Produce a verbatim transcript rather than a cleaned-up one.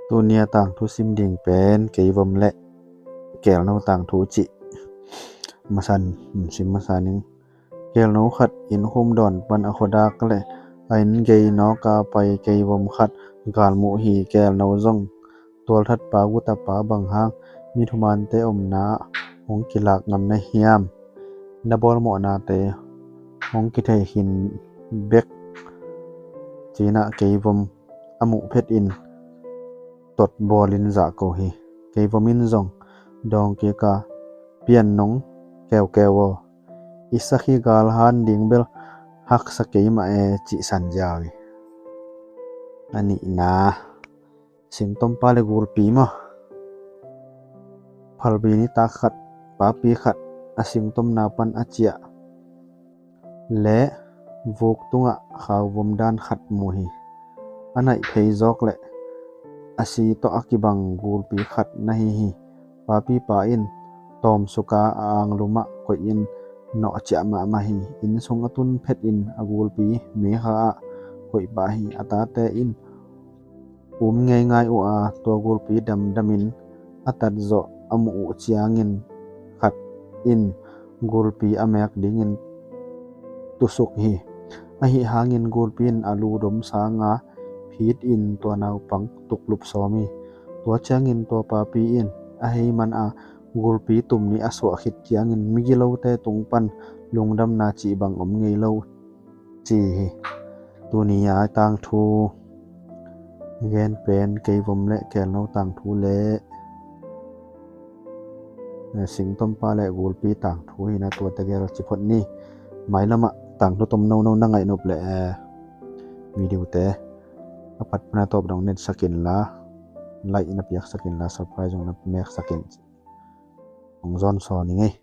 Tunia tangthu sim ding pen keivom le kelno tangthu cih masan, hmm, sim masa ning. Kelno khat inn khum dawn pan a khuadak le a inn gei nawka pai keivom khat galmuh hi. Kelno zong tualthatpa gutapa bang hang mi thumante omna hong kilak ngam na hiam? Na bawlmawhnate hong kithei khin bek, cinah keivom a muh phetin tot bawlin zahko hi. Keivom in zong dawngkika pian nong keukeu aw, i sakhi galhan ding bel haksa keimah e, cih sanziau hi. A nihna, singtompa le gulpi maw? Phalbi nitak khat papi khat a singtomna pan a ciah le vuk tungah khauvom dan khat mu hi. A naih phei zawk le a si tawh a kibang gulpi khat na hi hi. Papipa in tawmsuka a anglumah koihin nawh ciah mahmah hi. Inn sung a tun phetin a gulpi mekha ah koih pah hi. A tate in um ngeingai uh a, tua gulpi damdamin a tatzawh a muh uh ciangin khat in gulpi a mek dingin tusuk hi. Ahi hangin gulpi in a lu dom sanga phitin tua naupang tuklup sawm hi. Tua ciangin tua papi in a hei man a, gulpi tum nih a suah khit ciangin migilote tung pan lungdamna cih bang om ngei lo, ci hi. Tuni a tangthu gen pen keivom le kelno tangthu le singtompa le gulpi tangthu hi na, tua tegel ci phot ni. Mailamah tangthu tom nono na ngaih nop le, eh, video te a pat pana tawp dong netsak inla, like na piaksak inla, subscribe zong na meksak in. Hong zon sawn ing ei.